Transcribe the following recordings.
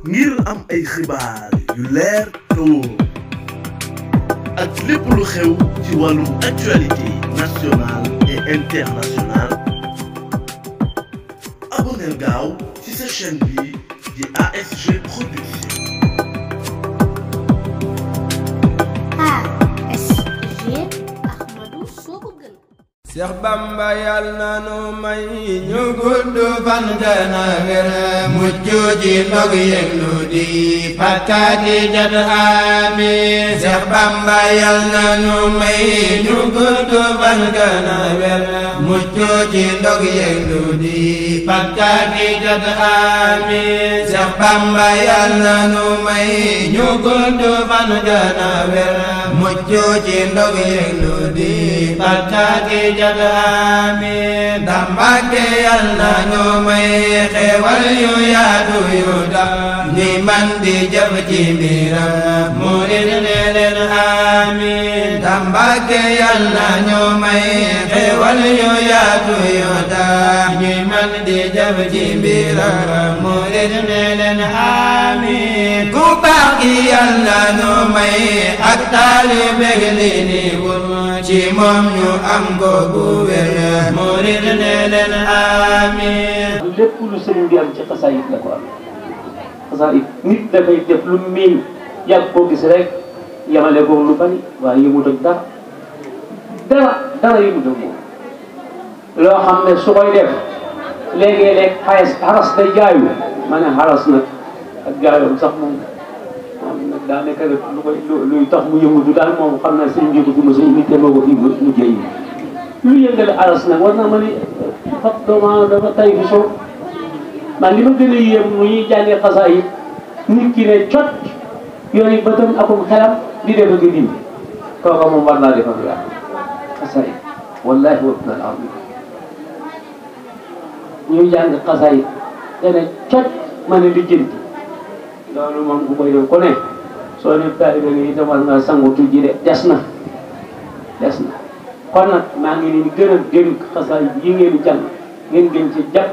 ngir am ay xibaar yu leer te wóor ak lépp lu xew ci wàllum actualité nationale et internationale abonneel gaaw ci sa chaîne bi di ASG Production. Seex Bamba yal na nu may ñu gudd fan gën a wér mucc ci ndog yeeg lu di pakkaati jat amiin Seex Bamba yal na nu may ñu gudd fan gën a wér mucc ci ndog yeeg lu di pakkaati jat amiin Seex Bamba yal na nu may ñu gudd fan gën a wér mucc ci ndog yeeg lu di pakkaati amiin Mbàkke yal na ñu may xéewal yu yaatu yu dam ni man di jëf ci mbiram murid ne leen amiin Mbàkke yal na ñu may xéewal yu yaatu yu dam ni man di jëf ci mbiram murid ne leen amiin ku baax gi yal na ñu may ak taalibe li ni wut ci moom ñu am ko bu wér murid ne leen amiin lépp lu sëriñ bi am ci xasaayit la ko am xasaayit nit dafay def lu miin yàgg koo gis rek yamale ko lu bari waaye yëmut ak dara yëmut ak moom loo xam ne su koy def léegi-léeg xaras day jaayu ma ne xaras nag ak jaayoom sax moom nag daanaka luy tax mu yëngutu daal moom xam naa sëriñ bi ko fi mos a indi te moo ko fi mujjee yi lu yëngale aras nag war na ma ni fab doomu dafa tay fi soo man li ma gën a yéem mu ñuy jàngee xasaayit nit ki ne cot yoon yi bëtam akum xelam di def ak dindi kooka moom war naa defal yaa xasaayit wallahi wa na al ñuy jàng xasaayit dene cot ma ne di jënti loolu moom bu koy def ko ne soo ne taalibe nga itam war nga sangu tuuti de des na kon nag maa ngi leen di gën a dénk xasaay yi ngeen di jàng ngeen gën ci jàpp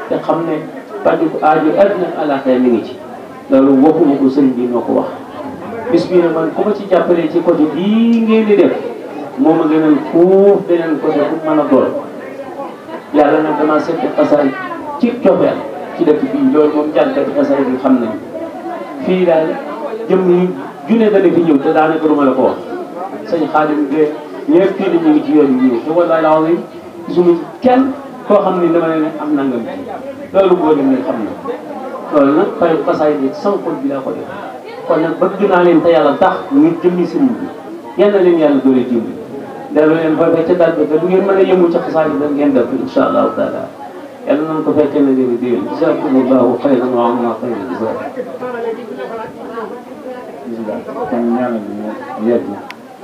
te xam ne paju aajo àddina ak àllaaxira mi ngi ci loolu waxuma ko sëriñ bi moo ko wax bis bii nag man ku ma ci jàppalee ci côté bii ngeen di def moo ma gënal fuuf beneen côté bu mën a doon yàlla nag dama seet xasaay ci cofeel ci dëkk bii loolu moom jàngkati xasaay bi xam nañu fii daal jëm yi junne dana fi ñëw te daanaka du ma la ko wax sëñ Xaadim de ñëpp fii ñu ngi ci yoon yi ñëw te wallaahi laa wax gisuma ci kenn koo xam ne dama ne am nangam loolu boo demee xam na loolu nag pare xasaay bi sama xol bi laa ko def kon nag bëgg naa leen te yàlla tax ngir jëmmi sëriñ bi yal na leen yàlla doole dimbali dellu leen fa fekk ca dal ba te du ngeen mën a yëngu ci xasaay bi da ngeen def incha allahu taala yàlla nañ ko fekkee na leen déwén jazakumullahu xayran wa amna xayran jazaa bismillah kon ñaanal bi ñu yegg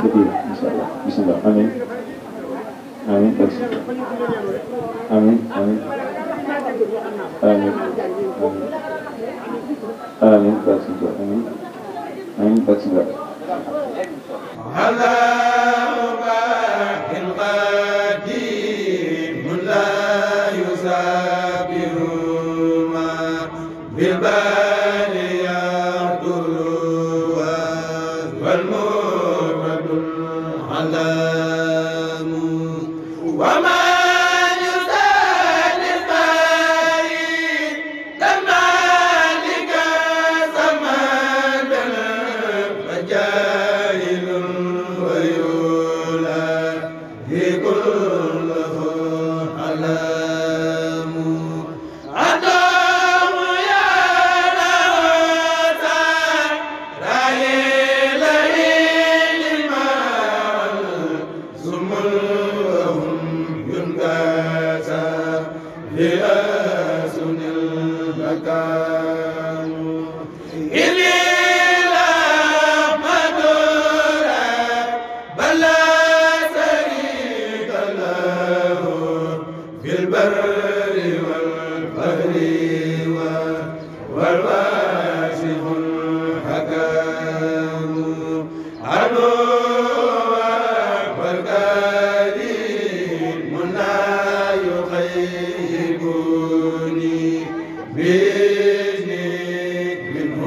dëgg incha allah bismillah amin amin amin amin amin amin amin amin bismillah بإذنك منه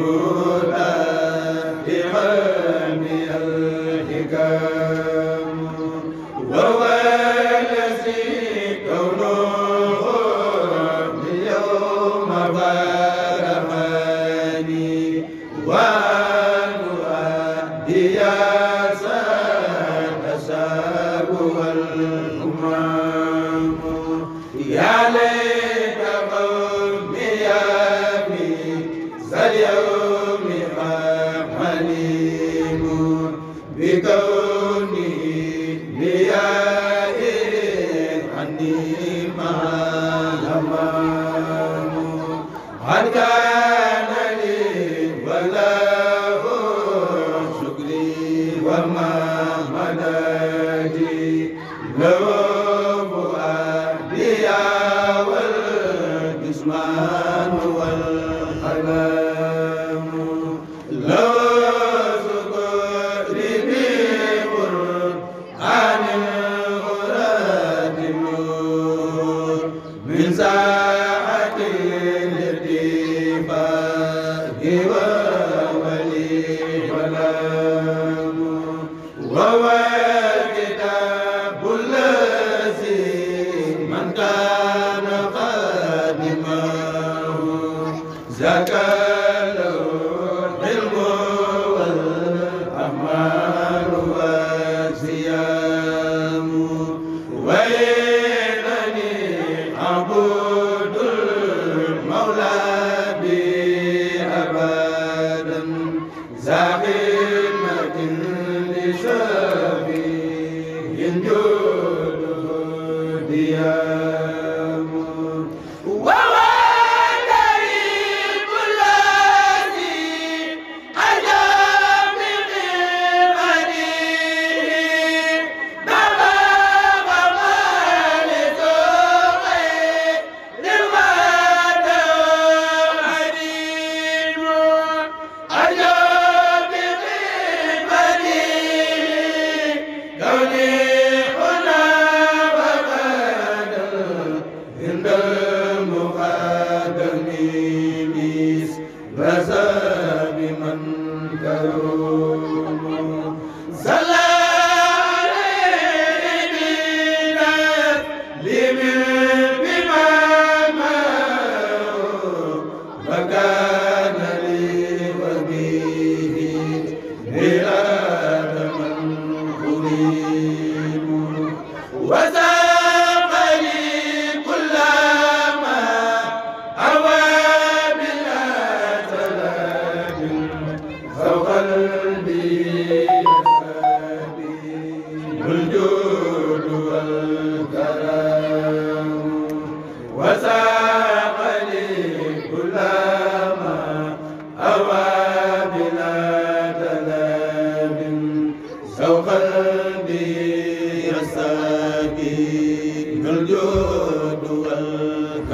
قد كان لي وله شكري وما مدادي له فؤادي والجسمان والقلم له شكري بقرآن القرآن النور من ساعة الارتفاع وولي ولام وهو الكتاب الذي من كان خادمه زكى له العلم والأعمال والصيام وإنني أعبد المولى أبدا ذا خدمة لشفيع جوده ديام وهو الكريم الذي عجب من غريب بلغ مالك غير للغد عليم عجب بقيمته كوني هنا وغدا عند المقدم بيس وساب من كروم صلى عليه لمن بما معه وكان لي وبه بلاد من قريب وساق لي كل ما أوى بلا سلام فوق قلبي الجود والكرم وساق لي كل ما أوى بلا تلام سوق قلبي الساكن الجود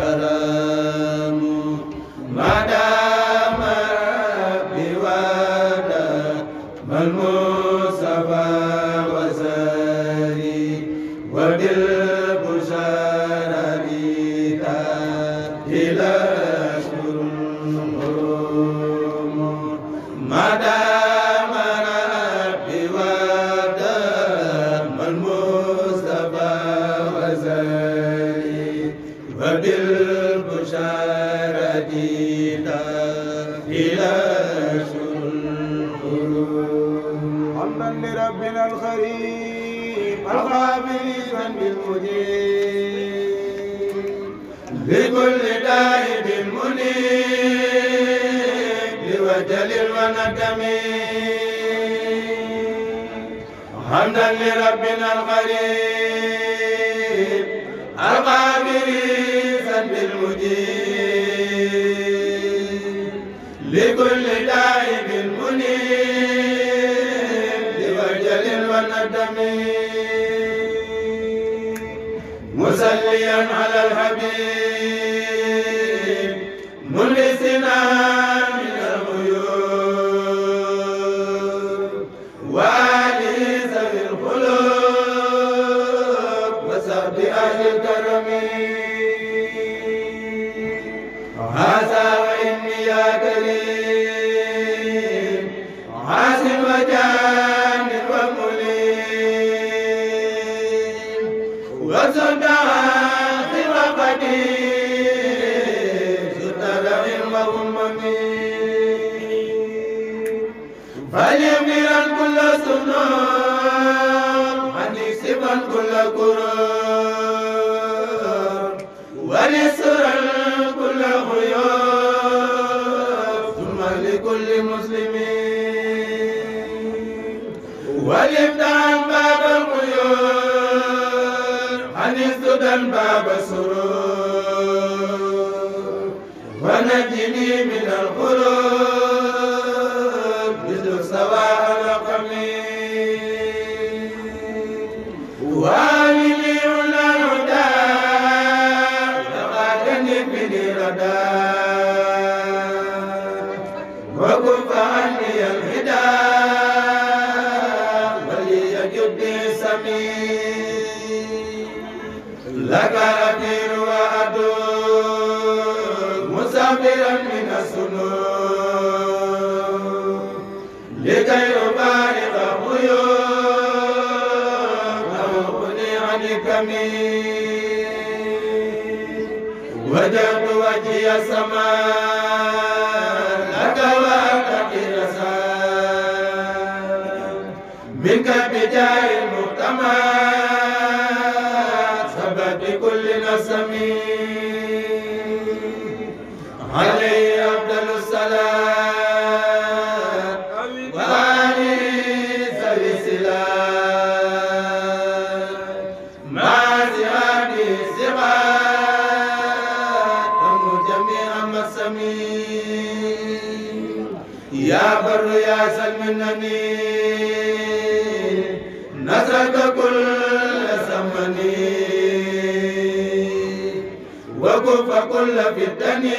والكرم ما دام ربي ودا المصطفى وساري وبالبشارة إلى أشهر الحرم ما دام ربي ودا المصطفى وساري وبالبشارة إلى أشهر الحرم حمدا لربنا الكريم القابل بالمجيب لكل دائب منيب لوجل وندم حمدا لربنا الكريم القابل بالمجيب لكل دائب منيب لوجل وندم مصليا على الحبيب ملبسنا من الغيوب وآله ذوي الخلق وصحب أهل الكرم هذا وإني يا كريم حاسن وجان ومليم وصداق وقدير ستر وأمم فليميرا كل سنون حنيسبا كل كرور ولسرا كل خيوف ثم لكل مسلمين وليفتح باب الخيور حنيسدا باب السرور ونجني من الخلود مثل سواء القميص وعلمي ولا هدى لقاتني بني ردى وكف عني الهدى وليجد سميع لك أكير وأدور مسافرا من السنون لكي أبارك خيوط أغني عن كمين وجدت وجهي السماء لك وأتقي رسال منك بجاه المؤتمن سبب كل نسمين عليه أفضل الصلاة وعلي سبي السلام مع زهادي الزغاد تم جميع مسمين يا بر يا سلمنني نسك كل سمني وكف كل فتني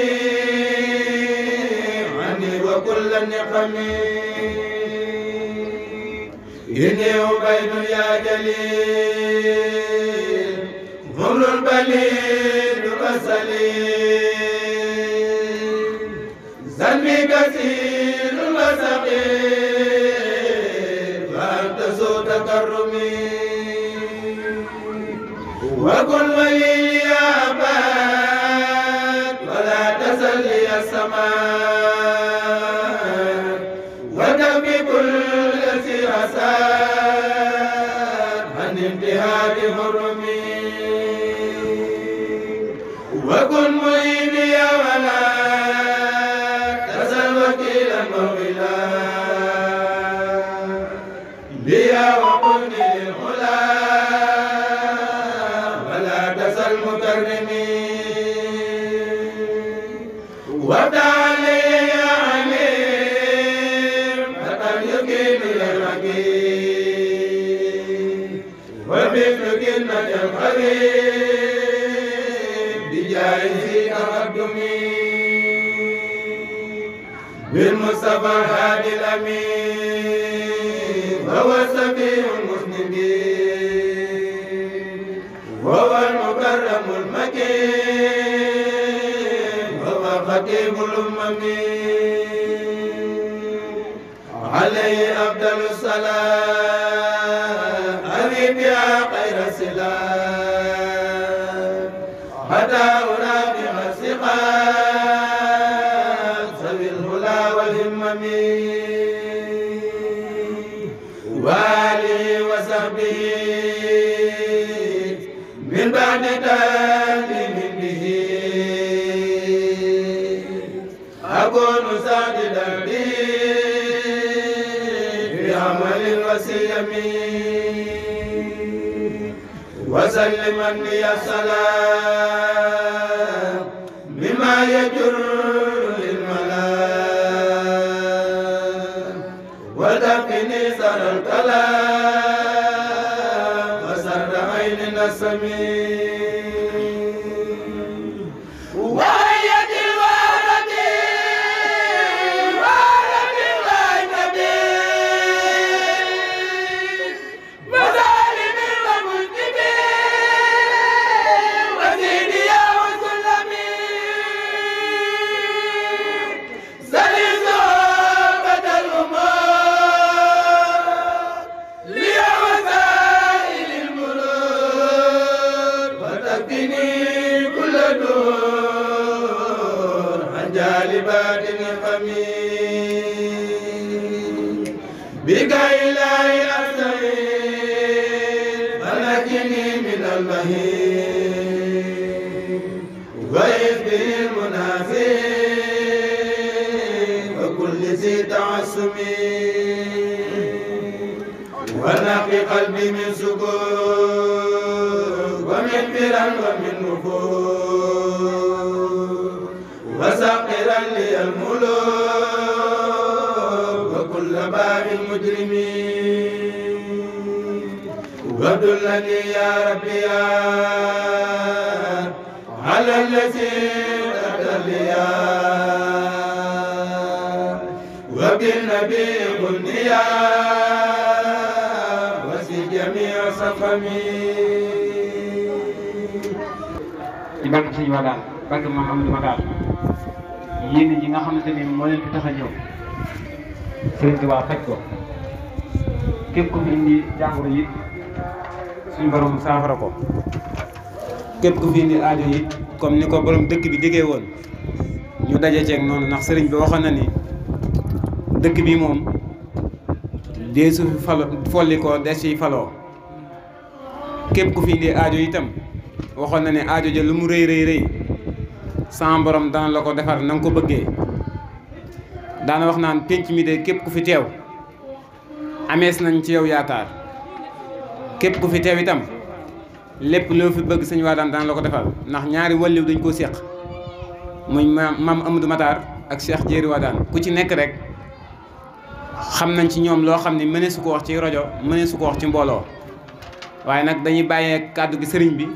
عني وكل النقم إني عبيد يا جليل غمر البليد والسليم ذنبي كثير وثقيل وأنت ذو تكرمي وكن ولي يا أباد ولا تزل لي السماء وتكفي كل ذي أساد عن انتهاك حرمي وكن معيني يا ولا تزل وكيلا موئلا ليا وقلني للعلا ولا تزل مكرمين وتعالي يا عليم فقد يقين للحكيم ومثلك النجى القريب بجائز تقدمي بالمصطفى الهادي الأمين وهو السفيه المسلمين وهو المكرم المكين وهو خطيب الأمم عليه أفضل الصلاة أبي يا خير السلام حتى أرافق الثقات سوي الهلا والهمم وآله وصحبه من بعد تأليم به أكون ساددا به في عمل وسيم وسلما لي السلام مما يجر للملام وتقني سر الكلام وسر عين السمين وهيئة الوردة وردة الغيبة مظالم ومذنبين وزيديا وسلمين سلسوا بدل الأمور ليا وسائل المرور وتكفيني كل دور عن جالبات الخميس بك إلهي أستعين فنجني من المهين وإذ به المنافين وكل ذي تعصم ونقي قلبي من سكون ومن فرا ومن نفور وسق ساهرا لي الملوك وكل باب المجرمين ودلني يا ربي على الذي تدليا وبالنبي غنيا وفي جميع سقمي ci barke Sëñ Wadane barke Maam Amadou Matar yéen ji nga xamante ni moo leen fi tax a ñëw Sëriñ Tuubaa faj ko képp ku fi indi jàngoro yi suñu borom saafara ko képp ku fi indi aajo yi comme ni ko borom dëkk bi diggee woon ñu daje ceeg noonu ndax sëriñ bi waxoon na ni dëkk bi moom dee su fi falo folli ko des ciy faloo képp ku fi indi aajo itam waxoon na ne aajo ja lu mu rëy rëy rëy sama borom dana la ko defar na nga ko bëggee daana wax naan pénc mi de képp ku fi teew amees nañ ci yow yaakaar képp ku fi teew itam lépp loo fi bëgg Sëñ Wadane dana la ko defal ndax ñaari wàlliw dañ koo séq muy maam Amadou Matar ak Cheikh Jéeri Wadane ku ci nekk rek xam nañ ci ñoom loo xam ne mënee su ko wax ci rajo mënee su ko wax ci mbooloo waaye nag dañuy bàyyee kàddu gi sëriñ bi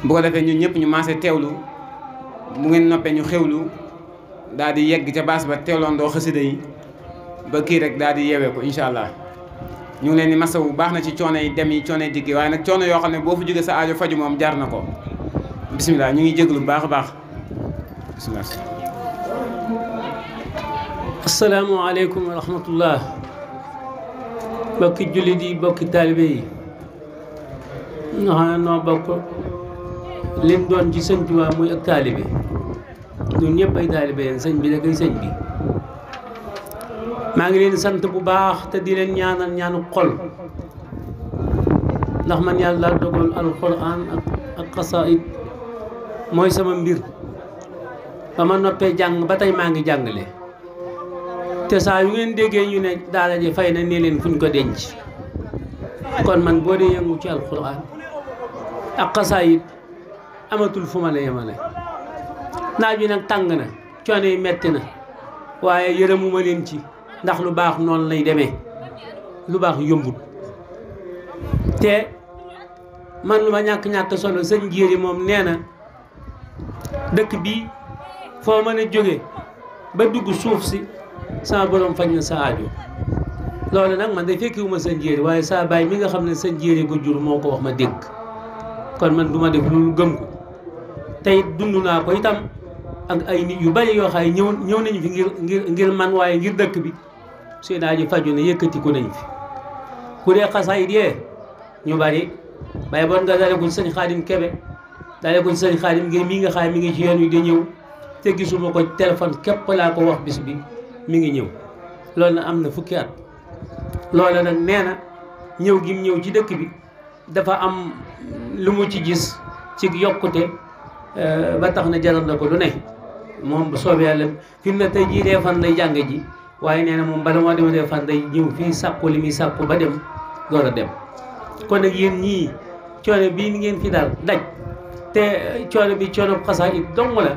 bu ko defee ñun ñëpp ñu maase teewlu bu ngeen noppee ñu xewlu daal di yegg ca baas ba teewloondoo xasida yi ba kii rek daal di yeewee ko incha allah ñu ngi leen di masawu baax na ci coono yi dem yi coono yi digg waaye nag coono yoo xam ne boo fa jógee sa aajo faju moom jar na ko bisimilah ñu ngi jéglu bu baax a baax bisimilah. asalaamaaleykum wa rahmatullah bokki jullit yi bokki taalibe yi nga xam ne noo bokk lim doon ci sëñ Tuubaa muy ak taalibe ñun ñëpp ay taalibe yéen sëñ bi da koy sëñ bi maa ngi leen sant bu baax te di leen ñaanal ñaanu xol ndax man yàlla dogal alquran ak xasaayid mooy sama mbir ba ma noppee jàng ba tey maa ngi jàngale te saa yu ngeen déggee ñu ne daara ji fay na ne leen fuñ ko denc kon man boo dee yëngu ci alquran ak xasaayid amatul fu ma la yemale naaj bi nag tàng na coono yi metti na waaye yërëmuma leen ci ndax lu baax noonu lay demee lu baax yombut te man lu ma ñàkk-ñàkk solo sëñ Jéeri moom nee na dëkk bii foo mën a jóge ba dugg suuf si sama borom faj na sa aajo loolu nag man de fekkiwuma sëñ Jéeri waaye saa baay mi nga xam ne sëñ Jéeri ko jur moo ko wax ma dégg kon man du ma def lu gëm ko tey dund naa ko itam ak ay nit yu bari yoo xam ne ñëw nañu fi ngir man waaye ngir dëkk bi seen aajo faju na yëkkati ko nañ fi ku dee xasaayid yee ñu bari bay bon nga dale ko ci sëñ Xaadim Kebe dale ko ci sëñ Xaadim ngir mii nga xam mi ngi ci yoon wi di ñëw te gisuma ko téléphone képp laa ko wax bis bi mi ngi ñëw loolu nag am na fukki at loolu nag nee na ñëw gi mu ñëw ci dëkk bi dafa am lu mu ci gis ci yokkute ba tax na jaral na ko lu ne moom bu soobee yàlla fi mu ne tey jii dee fan lay jàng ji waaye nee na moom bala moo dema dee fan day ñëw fii sàkku li muy sàkku ba dem door a dem kon nag yéen ñii coono bii ni ngeen fi daal daj te coono bi coono xasaayid dong la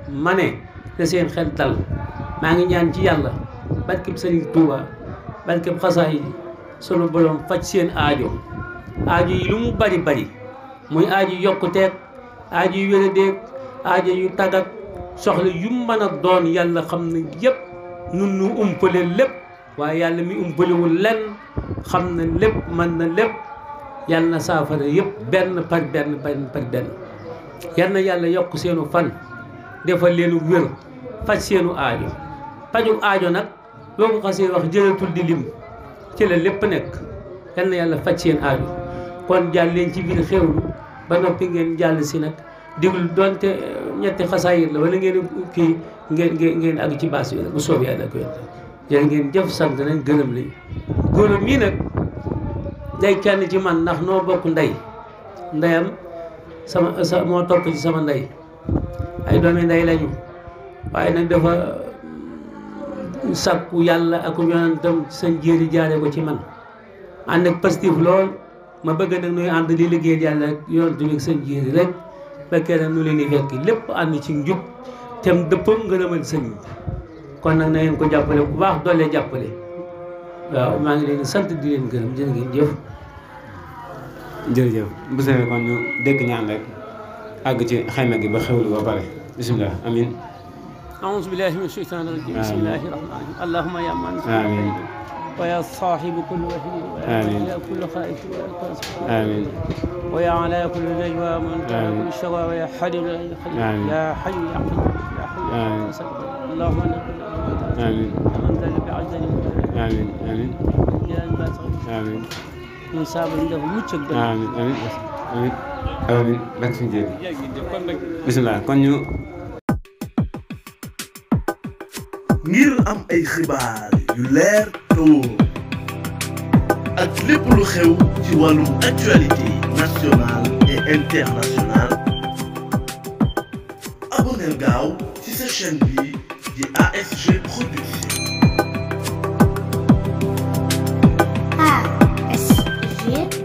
ma ne te seen xel dal maa ngi ñaan ci yàlla barkeb Sëriñ Tuuba barkeb xasaayid sunu borom faj seen aajo yi lu mu bari bari muy aajo yokkuteeg aajo yu wéradeeg aajo yu tàggat soxla yu mën a doon yàlla xam na yëpp nun nu umpale lépp waaye yàlla mi umpalewul lenn xam na lépp mën na lépp yàlla na saafara yëpp benn par benn yal na yàlla yokk seenu fan defal leenu wér faj seenu aajo paju aajo nag boo ko xasee wax jëlatul di lim ci la lépp nekk yal na yàlla faj seen aajo kon jàll leen ci biir xewlu ba noppi ngeen jàll si nag déglu doonte ñetti xasaayit la wala ngeen kii ngeen àgg ci baas bi bu soobee yàlla ko yàlla jërë ngeen jëf sant nañ gërëm lañ góor mii nag day kenn ci man ndax noo bokk ndey ndeyam moo topp ci sama ndey ay doomi ndey lañu waaye nag dafa sàkku yàlla ak yonentam sëñ Jéeri jaare ko ci man ànd ak positif lool ma bëgg nag nuy ànd di liggéeyal yàlla ak yonent bi ak sëñ Jéeri rek fekkee nag nu leen di fekk lépp ànd ci njub tem dëppoo ngërëmal sëñ bi kon nag na ngeen ko jàppale bu baax doole jàppale waaw maa ngi leen di sant di leen gërëm jërë ngeen jëf. jërëjëf bu sewee kon ñu dégg ñaan rek àgg ci xayma gi ba xewlu ba pare bisimilah amin أعوذ بالله من الشيطان الرجيم بسم الله الرحمن الرحيم اللهم يا من آمين ويا صاحب كل وحيد آمين ويا كل خائف ويا كاسب آمين ويا على كل نجوى من على كل شوى ويا حي ويا خليل يا حي يا قيوم يا حي يا قيوم اللهم نقل آمين من ذل بعزني آمين آمين يا الباطل آمين من صاب عنده متشك آمين آمين آمين آمين bak suñu jéegi bisimilah kon ñu ngir am ay xibaar yu leer te wóor ak lépp lu xew ci wàllum actualité nationale et internationale abonneel gaaw ci sa chaîne bi di ASG Production. ASG